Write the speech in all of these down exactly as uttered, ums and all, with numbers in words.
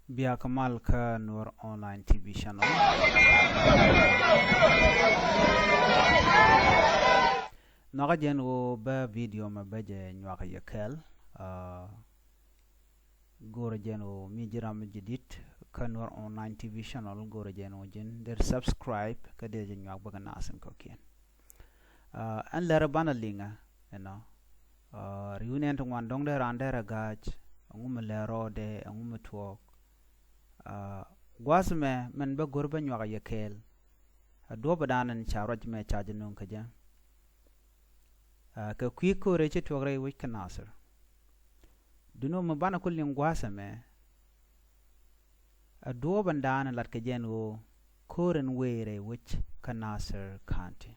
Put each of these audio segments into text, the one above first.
Biak mal kä Nuer Online T V channel. Nhɔkä jɛn ɣöö bä video mɛ bä jɛ nyuak yɛ kɛɛl. Go̱rɛ jɛn ɣöö mi ji̱ ram mi ji̱ dit kä Nuer Online T V channel, go̱rɛ jɛn ɣöö ji̱n der subscribe kä der jɛ nyuak bä kɛ nasin kɔkiɛn. Ɛn lɛr banɛ liŋä, you know, riwni ɛn ti ŋuan dɔ̱ŋ dee raan derɛ ga̱a̱c, ɛŋu mi lɛr rɔɔdɛ, ɛŋu mi tuɔɔk. Gua̱a̱th mɛ mɛn bä go̱r bä nyuak yɛ kɛɛl. A duɔ̱ɔ̱p dan ɛn ca ruac mɛ ca jɛ nöŋ kä jɛ. Kɛ kui̱ ko̱rɛ ci tuɔɔk rɛy wec kä Nasir. Duno mi banɛ ku liŋ gua̱a̱th ɛmɛ. A duɔ̱ɔ̱p ɛn dan lat kɛ jɛn ɣöö ko̱r ɛn wëë rɛy wec kä Nasir County.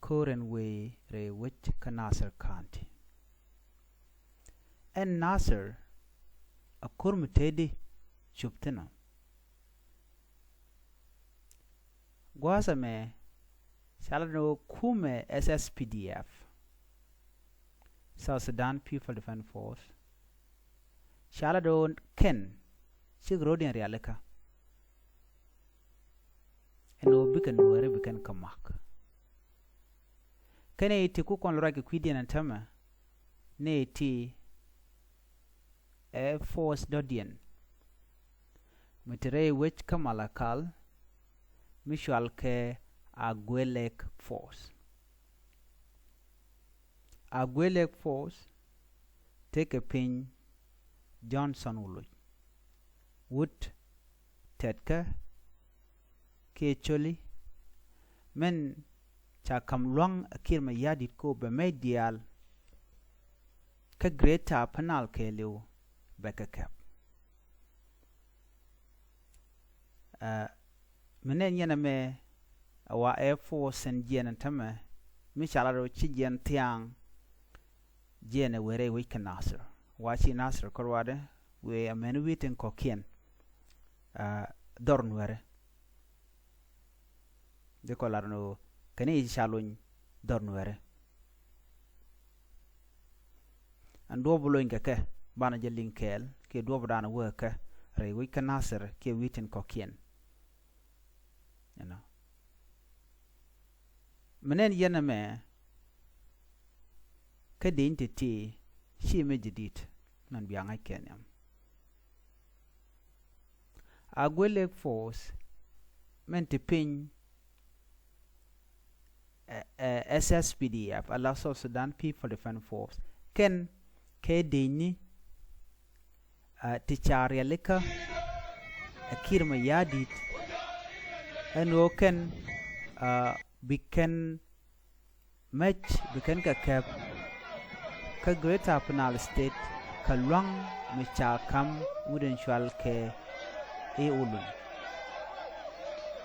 Ko̱r ɛn wëë rɛy wec kä Nasir County. Ɛn Nasir a ko̱r mi tëëdi cup thi̱n ɔ. Gua̱a̱th ɛmɛ ca lat ni ɣöö kumɛ S S P D F, South Sudan People Defense Force, ca lat ɣöö kɛn cik ro̱diɛn rialikä. Ɛn ɣöö bikɛ Nuääri bikɛn kɛ mak. Kɛn ɛ ti ku kɔn luɔt ruac kɛ kui̱diɛn ɛn tämɛ, ni ti ɛ force dɔ̱diɛn mi te rɛy wec kä Malakal, mi cual kɛ Agwelek Force. Agwelek Force tekɛ piny Johnson Wuluc, wut Tɛtkä kiɛ Coli, min ca ka̱m lua̱ŋ a Kiir Mayardit ko bɛ mɛy diaal kä Greater Upper Nile kɛɛliw bɛ kɛ kɛp. Ɛ, mi nɛn yɛn ɛmɛ ɛ wa Air Force ɛn jiɛn ɛn tämɛ mi ca lat ɣöö ci jiɛn thia̱a̱ŋ jiɛn ɛ wëë rɛy wec kä Nasir. Wa ci Nasir kärɔadɛ wëë amäni wi̱i̱ tin kɔ̱kiɛn, ɛ, dhɔr Nuäärɛ. Dee kɔ lar ni ɣöö kɛn i̱ ca lony dhɔr Nuäärɛ. Ɛn duɔ̱ɔ̱p bi lony kɛ kɛ banɛ jɛ liŋ kɛɛl kiɛ duɔ̱ɔ̱p danɛ wee kɛ rɛy wec kä Nasir kiɛ wi̱i̱ tin kɔ̱kiɛn. You know. Mi nɛn yɛn ɛmɛ kä deny ti ti ci mi jɛ dit nɔn bia ŋa̱c kɛ nhiam. Agwelek Force min ti piny, ɛ, ɛ, S S P D F, ala South Sudan People Defense Force. Kɛn kɛ deny ni, ɛ, ti ca rialikä ɛ Kiir Mayardit. Ɛn ɣöö kɛn, ɛ, bi kɛn mec bi kɛn kɛ kɛp kä Greater Upper Nile State kɛ lua̱ŋ mi ca ka̱m wut in cual kɛ i̱ Uluny.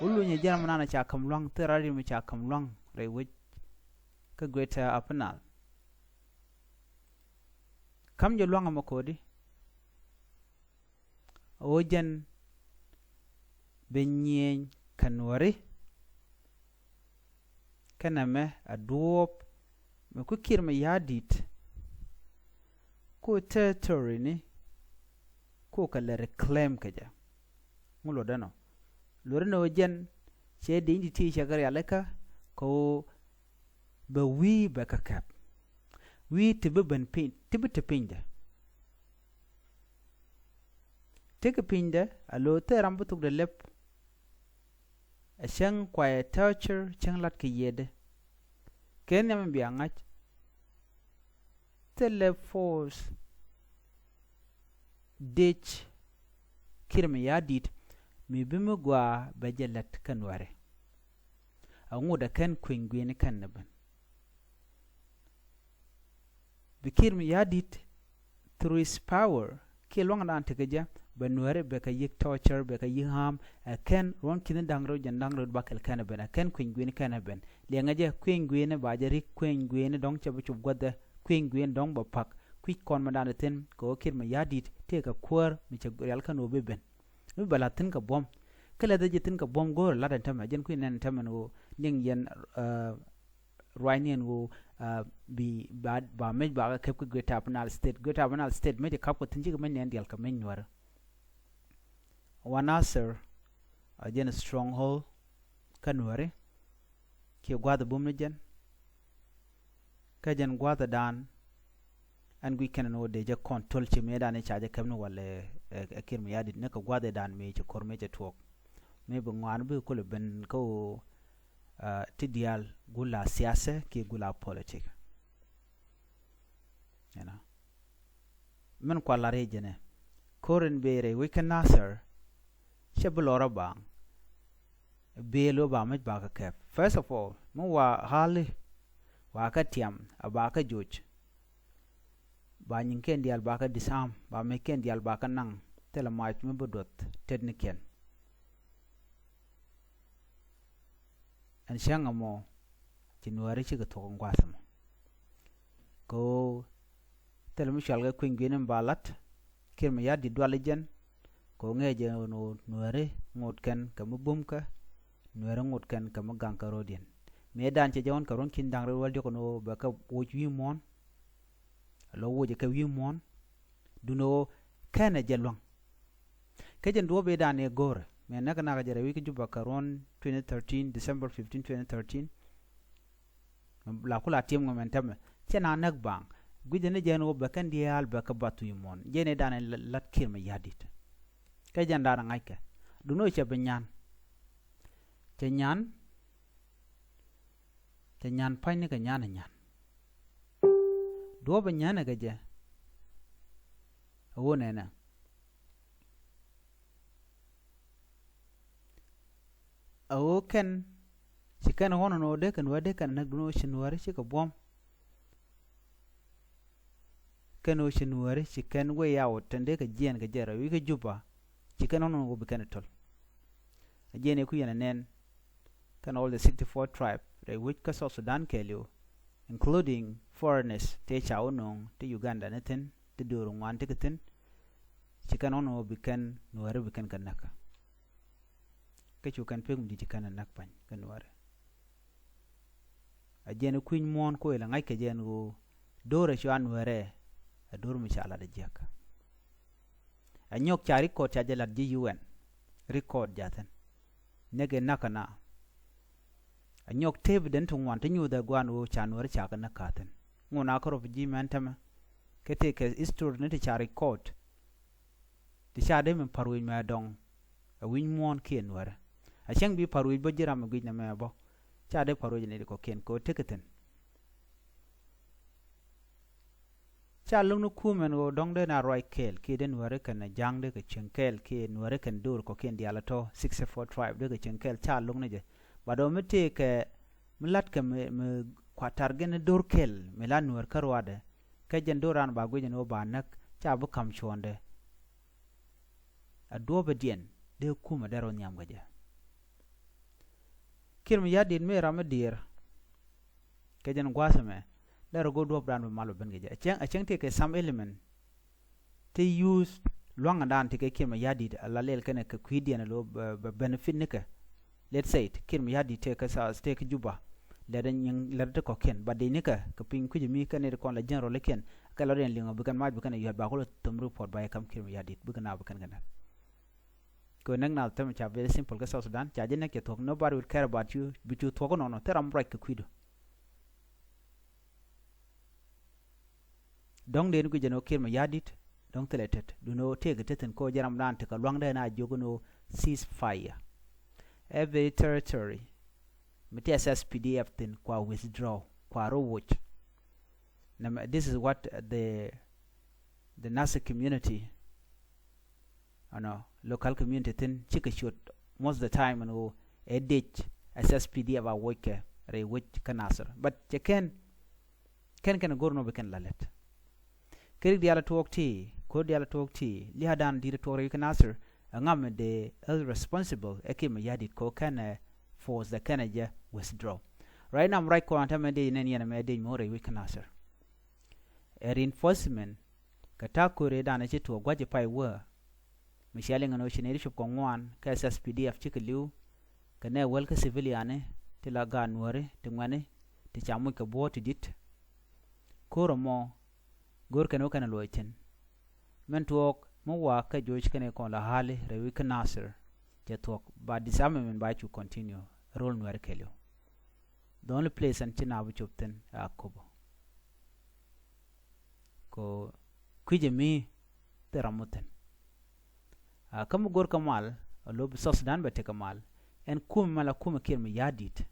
Uluny ɛ jɛn ram mi naan ca ka̱m lua̱ŋ, thil radiɛn mi ca ka̱m lua̱ŋ rɛy wec kä Greater Upper Nile. Ka̱m jɛ lua̱ŋ ɛmɛ ko̱di ɣöö jɛn bi nyieny kɛ Nuääri. Kɛnɛ mɛ a duɔ̱ɔ̱p mi ku Kiir Mayardit ku territory ni ku kɛ lɛ reclaim kɛ jɛ. Ŋu luɔtdɛ nɔ? Luɔtdɛ nɔ jɛn cɛ deny ti ti cɛ kɛ rialikä kɛ ɣöö bɛ wi̱i̱ bɛ kɛ kɛp. Wi̱i̱ ti bi ben piny, ti bi ti pinydɛ. Tekɛ pinydɛ a lo̱o̱ thil ram bi thokdɛ lɛp. Ɛ cäŋ kuayɛ tɔ̱ɔ̱cär cäŋ lat kɛ yiëëdɛ. Kɛ nhiam in bia ŋa̱c thilɛ force dec Kiir Mayardit mi bi mi gɔaa bɛ jɛ lät kä Nuäärɛ. A ŋut a kɛn kueny gui̱ni kɛn ni ben. Bi Kiir Mayardit through his power kiɛ luaŋdan tekɛ jɛ bɛ Nuääri bɛ kɛ yi̱k tɔ̱ɔ̱cär bɛ kɛ yi̱k ha̱a̱m. Ɛ kɛn ruɔ̱n ki̱ni da̱ŋ rɛw jɛn da̱ŋ rɛw bakɛl kɛn ɛ ben, ɛ kɛn kueny gui̱ni kɛn ɛ ben. Liɛŋɛ jɛ kueny gui̱ni ba jɛ rik kueny gui̱ni dɔ̱ŋ cɛ bi cop guäthɛ. Kueny gui̱ni dɔ̱ŋ bɛ pak kui̱c kɔn mi dan thi̱n kɛ ɣöö Kiir Mayardit tëëkɛ kuäär mi cɛ rial kä Nuɔ̱ɔ̱p bi ben. Mi bɛ la̱th thi̱n kɛ buɔ̱m. Kä lɛthɛ jɛ thi̱n kɛ buɔ̱m go̱o̱rɛ la̱t ɛn tämɛ jɛn kui̱ nɛn ɛn tämɛ ni ɣöö liŋ yɛn, ɛ, ruacni ɛn ɣöö bi ba mec bakä käp kä Greater Upper Nile State. Greater Upper Nile State mec ɛ käp kɛ thi̱n cikɛ mec ni ɛn diaal kɛ mec Nuäärä. Wa Nasir a jɛn stronghold kä Nuääri kiɛ gua̱th ɛ bum ni jɛn. Kä jɛn gua̱th ɛ daan ɛn guic kɛn ɛn ɣöö dee jɛ control ci mëëdan i̱ ca jɛ käp ni walɛ ɛ Kiir Mayardit ni kɛ gua̱th ɛ daan mëë ci ko̱r mëë cɛ tuɔɔk. Mëë bi ŋɔaani bi kulɛ ben kä ɣöö ti diaal gula siasa kiɛ gula politik. You know, min kua lar yɛ jɛnɛ ko̱r in bëë rɛy wec kä Nasir cɛ bi lɔrä baaŋ. Bëë lo̱ ba mec bakä käp. First of all, mi wa ɣa̱li wa kä tiam a bakä joc. Ba nyiŋ kɛn diaal bakä disarm, ba mec kɛn diaal bakä naŋ thilɛ mac mi bi duɔth tet ni kɛn. Ɛn cäŋ ɛmɔ ci Nuääri cikɛ thuɔ̱k in gua̱a̱th ɛmɔ. Kɛ ɣöö thilɛ mi cual kɛ kui̱ny gui̱n in ba la̱t Kiir Mayardit dual i̱ jɛn. Kɛ ɣöö ŋäcɛ ɛn ɣöö Nuääri ŋot kɛn kɛ mi bumkä, Nuääri ŋot kɛn kɛ mi gaŋkä ro̱diɛn. Mëëdan cɛ jɛ ɣɔ̱n kɛ ruɔ̱n ki̱n da̱ŋ rɛw wäl diɔ̱k ɛn ɣöö bɛ kɛ woc wi̱i̱ muɔ̱ɔ̱n. Lɔ woc ɛ kɛ wi̱i̱ muɔ̱ɔ̱n. Duundɛ ɣöö kɛnɛ jɛ lua̱ŋ. Kä jɛn duɔ̱ɔ̱p ëëdan ëë go̱o̱rɛ mëë näk nakä jɛ rɛy wi̱c kä Juba kɛ ruɔ̱n twenty thirteen, December fifteen, twenty thirteen. La kula tiɛm ŋɔ mɛn tɛmɛ cɛ na näk baaŋ. Gui̱cɛ ni jɛn ɣöö bɛ kɛn diaal bɛ kɛ bath wi̱i̱ muɔ̱ɔ̱n. Jɛn ëëdan ëë la̱t Kiir Mayardit. Kä jɛn daanɛ ŋa̱ckɛ duundɛ ɣöö cɛ bi nyan. Cɛ nyan. Cɛ nyan pa̱ny ni kɛ nyan ɛ nyan. Duɔ̱ɔ̱p ɛ nyan ɛ kɛ jɛ. A ɣöö nɛnɛ a ɣöö kɛn ci kɛn ɣɔ̱n ɛn ɣöö dee kɛn wä dee kɛn näk duundɛ ɣöö ci Nuääri cikɛ buɔ̱m. Kɛn ɣöö ci Nuääri ci kɛn way out tɛn dee kɛ jiɛɛn kɛ jɛ rɛy wi̱c kä Juba. Ci kɛn ɣɔ̱n ɛn ɣöö bi kɛn ɛ töl. A jiɛn ɛ kui̱ yɛn ɛ nɛn kɛn all the sixty-four tribe rɛy wec kä South Sudan kɛɛliw, including foreigners tëë ca wä nööŋ ti Uganda ni thi̱n ti döör ŋuan ti kɛ thi̱n. Ci kɛn ɣɔ̱n ɣöö bi kɛn Nuääri bi kɛn kɛ näk. Kä cu kɛn pek mi di̱t ci kɛn ɛ näk pa̱ny kä Nuääri. A jiɛn ɛ kui̱ny muɔ̱ɔ̱n kuɔy la ŋa̱ckɛ jɛn ɣöö do̱r ɛ cua Nuäärɛ ɛ do̱r mi ca lat ɛ jiäk. Ɛ nyɔk ca record ca jɛ lat ji̱ U N record ja̱thin. Nɛk ɛ nakä na. Ɛ nyɔk tëëp den ti ŋuan ti nyuuth ɛ guan ɣöö ca Nuäärɛ ca kɛ näk ka̱thin. Ŋun a kä rɔ bi ji̱ mɛn tämɛ. Kä tëë kɛ history ni ti ca record. Ti ca dee mi pa̱r wi̱c mɛ dɔ̱ŋ. Ɛ wi̱c muɔ̱ɔ̱n kiɛ Nuäärɛ. A cäŋ bi pa̱r wi̱c bä ji̱ ram mi guic nɛ mɛ bä. Ca dee pa̱r wi̱c ni ti kɔ̱kiɛn kɛ ɣöö tekɛ thi̱n. Ca lo̱ŋ ni kuum ɛn ɣöö dɔ̱ŋ dee na ruac kɛɛl kiɛ dee Nuääri kɛn ja̱a̱ŋ dee kɛ cieŋ kɛɛl kiɛ Nuääri kɛn do̱r kɔ̱kiɛn diaal ɛ tɔ̱ sixty-four tribe dee kɛ cieŋ kɛɛl ca lo̱ŋ ni jɛ. Ba dɔ̱ŋ mi tëëkɛ mi la̱tkɛ mi, mi kua̱tar gɛn do̱r kɛɛl mi la Nuäär kä ruaadɛ. Kä jɛn do̱r raan ba guic ɛn ɣöö ba näk ca bi ka̱m cuɔ̱ɔ̱ndɛ. A duɔ̱ɔ̱pɛ diɛn dee kumɛ dee rɔ nhiam kɛ jɛ. Kiir Mayardit mëë ram mi diëër. Kɛ jɛn gua̱a̱th ɛmɛ dee rɔ go̱o̱r duɔ̱ɔ̱pdan bi mal bɛ ben kɛ jɛ. A cäŋ, a cäŋ tëëkɛ some element ti use lua̱ŋdan ti kɛ Kiir Mayardit a la lɛl kɛnɛ kɛ kui̱diɛn a lo̱ bɛ, bɛ benefit nikɛ. Let's say it, Kiir Mayardit tëëkɛ South, tëëkɛ Juba. Lɛt in nyiŋ lɛt ti kɔ̱kiɛn ba dee nikɛ kɛ piny kui̱c mi kɛn it kɔn la general ikiɛn. Kɛ lɔt in liŋ bi kɛn mac bi kɛn a yuat ba kulɛ thom report ba yɛ kam Kiir Mayardit bi kɛn a bi kɛn kɛn. Kɛ näk nath tämɛ ca very simple kä South Sudan ca jɛ näk cɛ thuɔ̱k, nobody will care about you. Bi cu thuɔ̱k nɔnɔ thil ram ruac kɛ kui̱du. Dɔ̱ŋ dee ni guic ɛn ɣöö Kiir Mayardit dɔ̱ŋ thilɛ tet duundɛ ɣöö tëëkɛ tethin kɛ ɣöö jɛ ram dan tekɛ lua̱ŋ dee na jiök ɛn ɣöö ceasefire. Every territory mi ti S S P D F thin kua withdraw kua rɔ woc. Nɛmɛ, this is what the, the Nasir community, ɛnɔ local community thin cikɛ ciöt most of the time ɛn ɣöö ɛ dec S S P D F a woc kɛ rɛy wec kä Nasir. But cɛ kɛn kɛn kɛn go̱r nɔ bi kɛn la lɛt. Kɛ rik diaal a tuɔɔk ti, ko̱r diaal a tuɔɔk ti, lia̱a̱dan di̱t a tuɔɔk rɛy kä Nasir, ɛ ŋam mi dee held responsible ɛ Kiir Mayardit kɛ ɣöö kɛnɛ force dɛ kɛnɛ jɛ withdraw. Right now, right kɔn tämɛ dee nɛn yɛn ɛmɛ dee mɛ rɛy wec kä Nasir. Ɛ reinforcement kɛ ta̱a̱ ko̱ri danɛ ci tuɔɔk gua̱c ɛ pay wä. Mi cia liŋ ɛn ɣöö ci nɛy ti cop kɛ ŋuan kä S S P D F cikɛ li̱w kɛ nɛ wäl kä civiliani ti la gaat Nuääri ti ŋuɛ̈ni ti ca muc kɛ buɔ̱ɔ̱t ti di̱t. Ko̱r ɛmɔ go̱r kɛn wä kɛn ɛ luɔc thi̱n. Mɛn tuɔɔk mi waak kä Joc kɛn ɛ kɔn la Hali rɛy wi̱c kä Nasir. Cɛ thuɔ̱k ba disarmament ba cu continue rol Nuɛr kɛɛliw. The only place ɛn ci na bi cop thi̱n ɛ Akobo. Ko kui̱cɛ mi thil ram mɔ thi̱n. Kä mi go̱r kä mal a lo̱p South Sudan bɛ tekɛ mal. Ɛn kumɛ mal a kumɛ Kiir Mayardit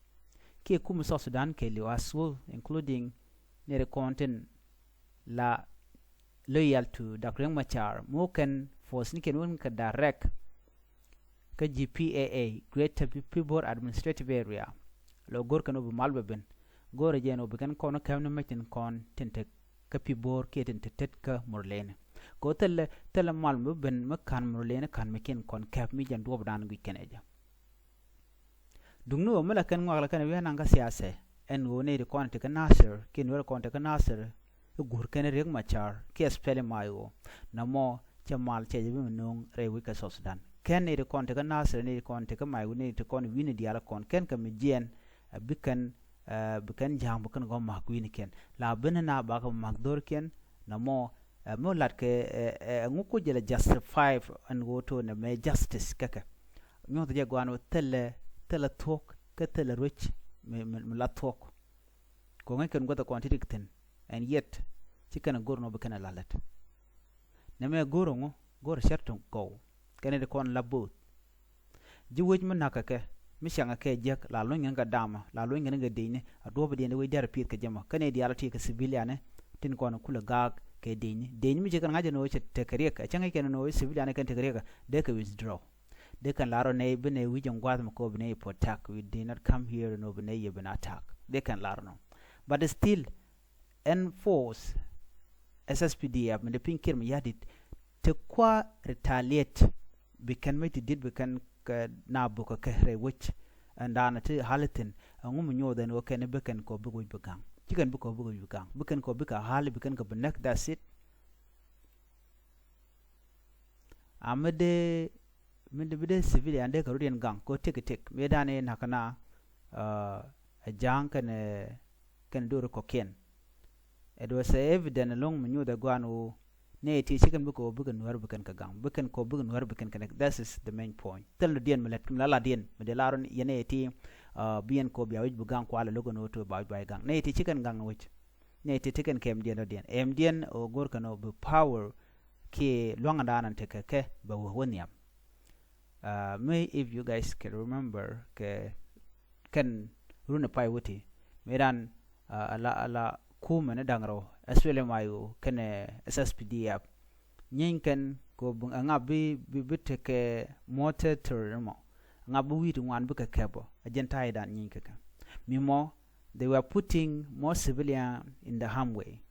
kiɛ kumɛ South Sudan kɛɛliw as well, including nɛy ti kɔn tin la loyal to Doctor Riek Machar, mi wä kɛn force ni kɛn wä kɛ direct kä G P A A, Greater Pibor Administrative Area. Lɔ go̱r kɛn wä bi mal bɛ ben. Go̱r jɛ ɛn wä bi kɛn kɔn kɛm ni mec tin kɔn tin te kä Pibor kiɛ tin te tet kä Murleni. Kɛ wä thilɛ, thilɛ mal mi ben mi ka̱n Murleni ka̱n mi kiɛn kɔn kɛp mi jɛn duɔp dan guic kɛn ɛ jɛ. Duŋni ɣöö mi la kɛn ŋuak la kɛn wi̱i̱ anaŋ kä siasɛ ɛn ɣöö nɛy ti kɔn ti kä Nasir kiɛ nuɛr kɔn ti kä Nasir i̱ guur kɛn Riek Machar kiɛ S P L M I O. Nɔmɔ cɛ mal cɛ jɛ bi mi no̱o̱ŋ rɛy wec kä South Sudan. Kɛn nɛy ti kɔn ti kä Nasir, nɛy ti kɔn ti kä Maigo, nɛy ti kɔn wi̱i̱ni diaal kɔn kɛn kɛ mi jiɛɛn, ɛ, bi kɛn, ɛ, bi kɛn ja̱a̱ŋ bi kɛn gɔm ma̱k wi̱i̱nikiɛn. La ben na bakɛ ma̱k dho̱rkiɛn nɔmɔ, ɛ, mi wä lat kɛ, ɛ, ɛ, ŋu ku jɛ lɛ justify ɛn ɣöö to̱ nɛ mɛ justice kɛ kɛ. Nyuɔth jɛ gɔaan wä thilɛ, thilɛ thuɔ̱k kä thilɛ ruec mi, mi, mi la thuɔ̱k. Kɛ ŋäc kɛn guäth kɔn ti rik thi̱n. And yet ci kɛn a go̱r nɔ bi kɛn a lalät. Nɛ mɛ go̱r ŋu, go̱r cär ti gɔw. Kɛn ti kɔn la both. Ji̱ wec mi na̱k kɛ kɛ, mi cäŋ kɛ jiäk, la luny kɛn kɛ damä, la luny kɛn kɛ dicni, a duɔ̱p diɛn wec diaal pieth kɛ jɛ mɔ. Kɛn diaal ti kɛ civilian tin kɔn kulɛ gaak kɛ dicni. Dicni mi ci kɛn ŋa̱c ɛn ɣöö cɛ tekɛ riɛk, ɛ cäŋ kɛn ɛn ɣöö civilian kɛn tekɛ riɛk, dee kɛ withdraw. Dee kɛn lar ɔ nɛy bi nɛy wi̱c in gua̱a̱th mi kɔ bi nɛy protect, we did not come here ɛn ɣöö bi nɛy yɛ bi na attack. Dee kɛn lar ɔ nɔ. But still, ɛn force, S S P D F, mi dee piny Kiir Mayardit, te kua retaliate, bi kɛn mec ti di̱t bi kɛn kɛ na bukɛ kɛ rɛy wec. Ɛn daanɔ ti hali thi̱n, ɛŋu mi nyuɔth ɛn ɣöö kɛn bi kɛn kɔ bikɛ wec bi gaŋ. Ci kɛn bi kɔ bikɛ wec bi gaŋ. Bi kɛn kɔ bikɛ hali, bi kɛn kɔ bi näk, that's it. A mi dee, mi dee, mi dee civilian dee kɛ rut yɛn gaŋ kɛ ɣöö tëk kɛ tëk. Mi dan i̱ na̱k kɛ na, ɛ, ɛ ja̱a̱ŋ kɛnɛ, kɛnɛ do̱ri kɔ̱kiɛn. It was a evident ɛlɔ̱ŋ mi nyuuth ɛ gɔaan ɣöö nɛy ti ci kɛn bikɛ ɣöö bikɛ nuäär bikɛn kɛ gaŋ. Bikɛn kɛ ɣöö bikɛ nuäär bikɛn kɛ näk. That is the main point. Thil dɔ̱diɛn mi lät, mi la latdiɛn, mi dee lar yɛn nɛy ti, ɛ, bi yɛn kɛ ɣöö bia wec bi gaŋ kualɛ lo̱k ɛn ɣöö to̱ ba wec ba gaŋ. Nɛy ti ci kɛn gaŋ ni wec. Nɛy ti ti kɛn kɛ ɛmdiɛn dɔ̱diɛn. Ɛmdiɛn ɣöö go̱r kɛn ɣöö bi power kiɛ lua̱ŋdan an tekɛ kɛ bɛ wä wä nhiam. Ɛ, mi if you guys can remember kɛ kɛn run ɛ pay wä ti. Mi dan, ɛ, ala, ala kumɛ ni da̱ŋ rɛw, S P L M I O kɛnɛ, ɛ, S S P D F. Nyieeny kɛn kɛ ɣöö bi, ɛŋa bi, bi, bi tekɛ more territory mɔ. Ɛŋa bi wi̱i̱ ti ŋuan bikɛ kɛp ɔ. Ɛ jɛn ta̱ydan nyieeny kɛ kɛ. Mi mɔ, they were putting more civilian in the harm way.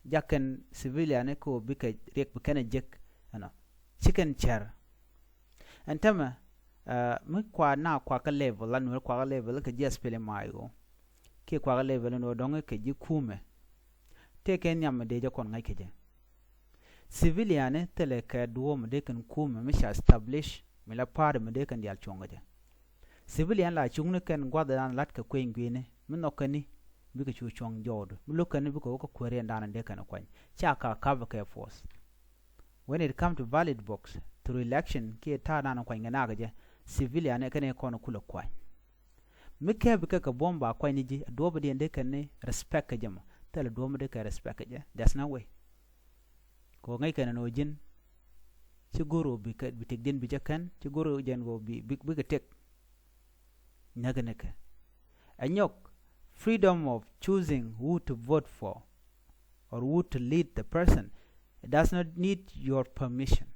Jakɛn civilian ni kɛ ɣöö bikɛ riɛk bi kɛn ɛ jek, you know. Ci kɛn cär. Ɛn tämɛ, ɛ, mi kua na kuakä level, la nuɛr kuakä level kɛ ji̱ S P L M I O. Kiɛ kuakä level ni ɣöö dɔ̱ŋ kɛ ji̱ kumɛ. Tëëkɛ nhiam mi dee jɛ kɔn ŋa̱c kɛ jɛ. Civilian ni thilɛ kɛ duɔ̱ɔ̱p mi dee kɛn kumɛ mi ca establish, mi la party mi dee kɛn diaal cuɔ̱ŋ kɛ jɛ. Civilian la cuŋni kɛn gua̱thdan la̱t kɛ kueny gui̱ni, mi nhɔk kɛn ni, bikɛ cu cuɔ̱ŋ jɔwdu, mi lo̱k kɛn ni bikɛ wä kä kuääriɛndan dee kɛn kuany. Ca ka cover kɛ force. When it come to ballot box, through election, kiɛ ta̱a̱ nan kuany kɛ nak jɛ, civilian kɛn kɔn kulɛ kuany. Mi kɛp kɛ kɛ buɔ̱m ba kuany ni ji̱, a duɔ̱ɔ̱pdiɛn dee kɛn ni respect kɛ jɛ mɔ, thilɛ duɔ̱ɔ̱p mi dee kɛn respect kɛ jɛ. There's no way. Kɛ ɣöö ŋäc kɛn ɛn ɣöö ji̱n ci go̱r ɣöö bi kɛ, bi tëkdiɛn bi jɛ kɛn, ci go̱r ɣöö jɛn ɣöö bi, bi, bikɛ tëk. Näk ni kɛ. Ɛ nyɔk, freedom of choosing who to vote for or who to lead the person, it does not need your permission.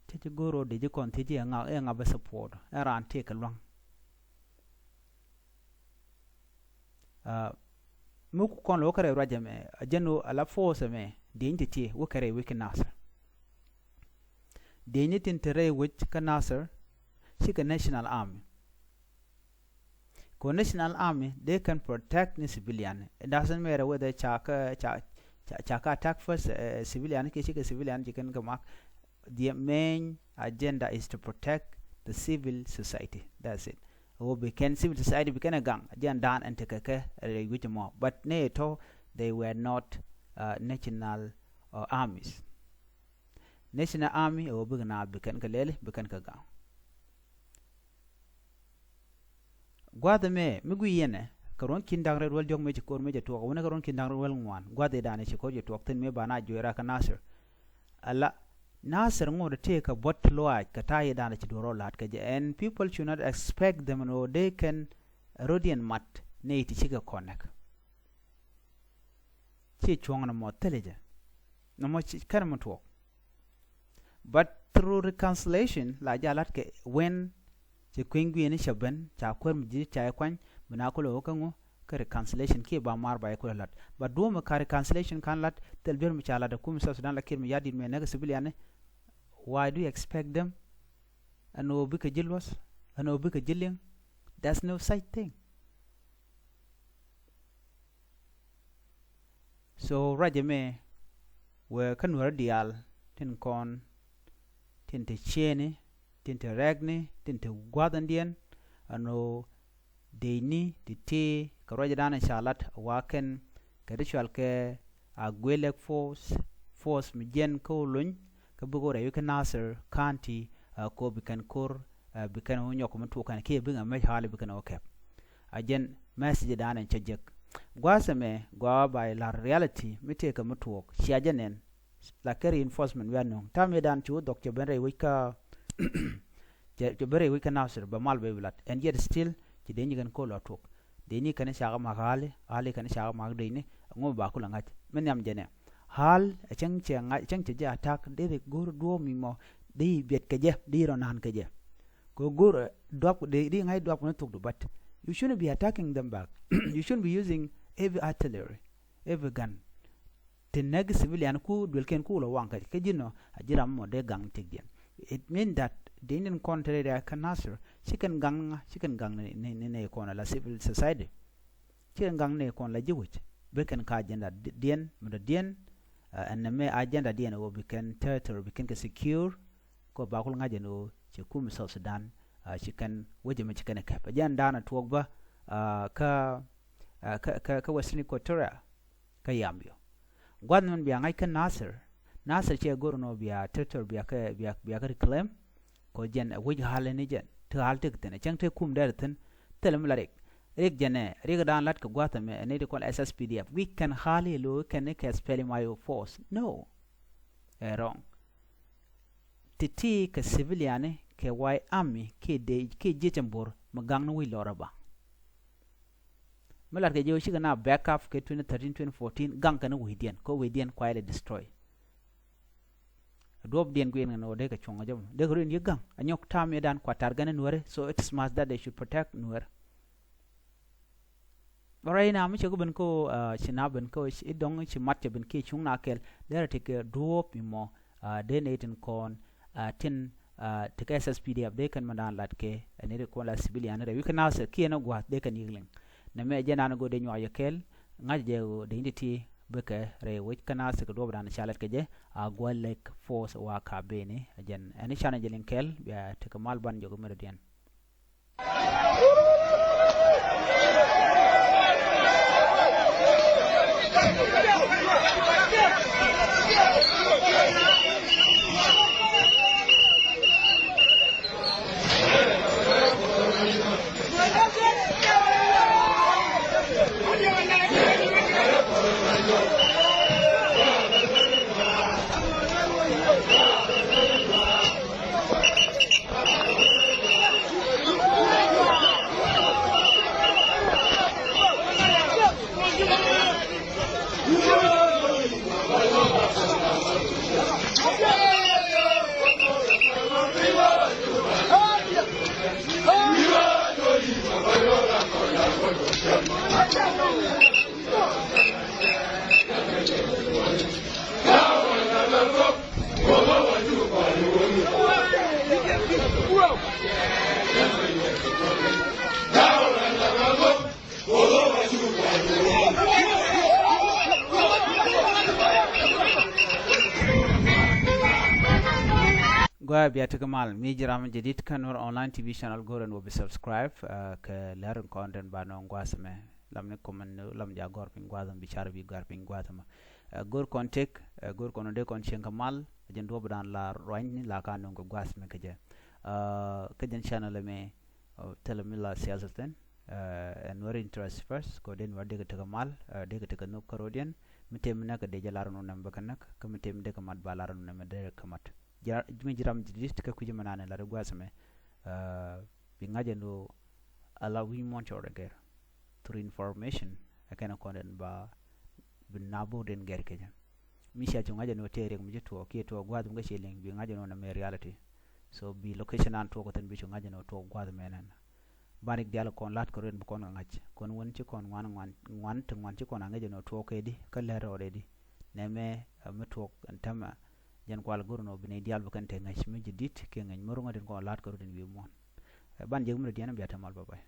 Cä ci go̱r ɣöö dee ji̱ kɔn thiec ji̱ ɛŋa, ɛŋa bä support, ɛn raan tëëkɛ lua̱ŋ. Ɛ, mi ku kɔn lɛ wä kɛ rɛy ruac ɛmɛ, ɛ jɛn ɣöö ala force ɛmɛ, dieny ti ti wä kɛ rɛy wec kä Nasir. Dieny tin te rɛy wec kä Nasir, cikɛ National Army. Kɛ ɣöö National Army, they can protect ni civilian. It doesn't matter whether ca kä, ca, ca, ca kä attack first, ɛ, civilian, kiɛ cikɛ civilian, ci kɛn kɛ mak. Their main agenda is to protect the civil society. That's it. ɣöö bi kɛn civil society bi kɛn ɛ gaŋ, jiɛn dan ɛn tekɛ kɛ rɛy wi̱c ɛmɔ. But nɛy tɔ̱, they were not, uh, national, uh, armies. National army ɛ ɣöö bikɛ naath bi kɛn kɛ lɛli, bi kɛn kɛ gaŋ. Gua̱a̱th ɛmɛ mi gui̱i̱ yɛn ɛ kɛ ruɔ̱n ki̱n da̱ŋ rɛw wäl diɔ̱k mëë ci ko̱r mëë cɛ tuɔɔk, wänɛ kɛ ruɔ̱n ki̱n da̱ŋ rɛw wäl ŋuan, gua̱a̱th ëëdan ɛ ci ko̱r cɛ tuɔɔk thi̱n mëë ba na juɔc raar kä Nasir. Ala Nasir ŋot ɛ tëëkɛ buɔ̱t lɔaac kɛ ta̱a̱ ëëdan ɛ ci duɔ̱ɔ̱r rɔ la̱t kɛ jɛ. And people should not expect them ɛn ɣöö dee kɛn rɔ̱diɛn mat nɛy ti cikɛ kɔnɛk. Ci cuɔ̱ŋ nɔmɔ thilɛ jɛ. Nɔmɔ ci kɛn mɔ tuɔɔk. But through reconciliation la jɛ a la̱t kɛ wen ci kui̱ny gui̱i̱ni cɛ ben, ca kuäär mi ji̱ ca jɛ kuany, bi na kulɛ wä kä ŋu, kä reconciliation kiɛ ba maar ba jɛ kulɛ la̱t. But duɔ̱ɔ̱p mi ka reconciliation ka̱n la̱t, thil duer mi ca la̱t ɛ kum South Sudan la Kiir Mayardit mëë näk civilian ni, why do you expect them ɛn ɣöö bikɛ ji̱ luɔ̱th, ɛn ɣöö bikɛ ji̱ liŋ? There's no such thing. So ruac ɛmɛ wëë kä Nuäärä diaal tin kɔn, tin te ciëëni, tin te rɛ̈kni, tin te gua̱thändiɛn, ɛn ɣöö dëcni ti̱ti̱ kɛ ruacdan ca lat wa kɛn kɛ ti cual kɛ Agwelek force, force mi jiɛn kä Uluny, kä bikɛ wä rɛy wi̱c kä Nasir County, ɛ, kɛ ɣöö bi kɛn ko̱r, ɛ, bi kɛn wä nyɔk mi tuɔk kɛn kiɛ bikɛ mec hali bi kɛn wä kɛp. A jɛn message dan ɛn cä jek. Gua̱a̱th ɛmɛ gɔaa ba la̱r reality mi tëëkɛ mi tuɔɔk cia jɛ nɛn. La kɛ reinforcement wiaa nöŋ. Ta̱a̱ mëëdan ci wä dhɔk cɛ ben rɛy wec kä cɛ, cɛ ben rɛy wec kä Nasir bɛ mal bɛ bi lat. And yet still ci dee nyi kɛn ko̱r lɔ tuɔk. Dee nyi kɛn cakɛ mak hali, hali kɛn cakɛ mak dee ni. Ŋu ba kulɛ ŋa̱c. Mi nhiam jɛ nɛ. Hal ɛ cäŋ cɛ ŋa̱c, cäŋ cɛ jɛ attack, dee ri go̱r duɔ̱ɔ̱p mi mɔ, dee biɛt kɛ jɛ, dee rɔ naan kɛ jɛ. Kɛ go̱r, ɛ, duap, dee, dee ŋa̱c duap ni thuk du, but you shouldn't be attacking them back. You shouldn't be using heavy artillery, heavy gun. Ti näk civilian ku duelkiɛn ku lɔ waŋ kɛ, kä ji̱n ɔ, a ji̱ ram mɔ dee gaŋ tëkdiɛn. It mean that dee ni kɔn te rɛy kä Nasir, ci kɛn gaŋ ni ŋa, ci kɛn gaŋ ni, ni, ni, ni kɔn la civil society. Ci kɛn gaŋ ni kɔn la ji̱ wec. Bi kɛn ka agenda di-, diɛn, mi dɔ diɛn, ɛ, ɛn nɛmɛ agenda diɛn ɣöö bi kɛn territory, bi kɛn kɛ secure, kɛ ba kul ŋa̱c ɛn ɣöö ci kum South Sudan, ɛ, ci kɛn wec ɛmɛ ci kɛn ɛ kɛp. Agenda dan ɛ tuɔɔk bä, ɛ, kä, ɛ, kä, kä, kä Western Equatoria, kä Yambio. Gua̱th min bia ŋa̱c kä Nasir, Nasir cɛ go̱r nɔ bia territory bia kɛ, bia, bia kɛ reclaim. Kɔ jɛn ɛ wi̱c hal ni jɛn ti hal ti kɛ thi̱n ɛ cäŋ ti kum dɛr thi̱n. Thilɛ mi la rik. Rik jɛn ɛ rik dan lat kɛ gua̱th ɛmɛ ɛ ni ti kɔn S S P D F. Wi̱c kɛn hal i̱ lo̱ kɛn ni kɛ SPLM-IO force. No. Ɛ wrong. Ti̱ti̱ kɛ civilian ni kɛ White Army kiɛ dee kiɛ jiec ɛn bo̱r mi gaŋ ni wi̱c lɔrä ba. Mi lat kɛ jɛ wä cikɛ na back up kɛ twenty thirteen, twenty fourteen, gaŋ kɛn wecdiɛn, kɛ wecdiɛn quietly destroy. Duɔ̱ɔ̱pdiɛn guiɛn kɛn wä dee kɛ cuɔ̱ŋ jɛ mɔ. Dee kɛ run yik gaŋ, a nyɔk tam yɛ dan kua tar gɛn Nuäri, so it is must that they should protect Nuäri. Bä rɛy na mi cɛ kɛ ben kä, uh, ci na ben kä, ci dɔŋ ci mat cɛ ben kiɛ cuŋ na kɛl, derɛ ti kɛ duɔ̱ɔ̱p mi mɔ, uh, dee nɛy tin kɔn, uh, tin, uh, ti kɛ S S P D F dee kɛn mɛ dan lat kɛ, uh, nɛy ti kɔn la civilian rɛy wi̱c kä Nasir kiɛ ni gua̱a̱th dee kɛn yik liŋ. Nɛmɛ jɛ nan go̱o̱r dee nyuak yɛ kɛl, ŋa̱c jɛ ɣöö dee ni ti ti bikɛ rɛy wec kä Nasir kɛ duɔ̱ɔ̱p dan ca lat kɛ jɛ, a gua̱l lɛk force wa ka beni, a jɛn ɛn i̱ canɛ jɛ liŋ kɛl, bia ti kɛ mal ban jɔk i̱ mɛrɛ diɛn. Gua bia ti kɛ mal mi jiram jadid kä Nuer Online T V channel, go̱o̱rɛ ni wä bi subscribe, uh, kɛ lɛr in kɔn den ba nɔ gua̱a̱th mɛ. Lam ni comment, lam ja gɔr piny gua̱a̱th mɛ, bi car bi gɔr piny gua̱a̱th mɛ. Uh, go̱o̱r kɔn tek, uh, go̱o̱r kɔn dee kɔn cieŋ kɛ mal, jɛn duɔp dan la ruany ni la ka nɔ kɛ gua̱a̱th mɛ kɛ jɛ. Uh, kɛ jɛn channel mɛ, uh, thilɛ mi la siyasa thin, uh, ɛn Nuer interest first, kɔ den wä dee kɛ tekɛ mal, uh, dee kɛ tekɛ nhök kärɔ̱diɛn, mi tem mi näk kɛ dee jɛ lar nɔ nɛmɛ bä kɛ näk, kä mi tem dee kɛ mat ba lar nɔ nɛmɛ dee kɛ mat. Jiram, mi jiram jadid kä kui̱c mɛ nanɛ la di gua̱a̱th mɛ, uh, bi ŋa̱c ɛn ɣöö ala wi̱i̱ muɔ̱ɔ̱n cɔɔr ɛ gɛr through information, ɛ kɛn ɛ kɔn ɛn ba bi na bo̱o̱r den gɛr kecä. Mi cia cu ŋa̱c ɛn ɣöö tëë riɛk mi ci tuɔɔk kiɛ tuɔɔk gua̱a̱th mi kä cie liŋ, bi ŋa̱c ɛn ɣöö nɛmɛ reality. So bi location an tuɔɔk ɛ thin bi cu ŋa̱c ɛn ɣöö tuɔɔk gua̱a̱th mɛ nɛn. Ban rik diaal kɔn la̱t kɛ ruet bi kɔn kɛ ŋa̱c. Kɔn wän ci kɔn ŋuan, ŋuan, ŋuan ti ŋuan ci kɔn aŋäc ɛn ɣöö tuɔɔk kɛ di kä lɛr rɔɔdɛ di. Nɛmɛ, uh, mi tuɔɔk ɛn tämɛ, jɛn kual go̱r nɔ bi nɛy diaal bi kɛn te ŋäc mi jadid kiɛ ŋäc mi ro̱ŋ adin kɔn la̱t kɛ ruet in wi̱i̱ muɔ̱ɔ̱n. Eh, ban jek mi dɔ̱diɛn bia te mal, bye bye.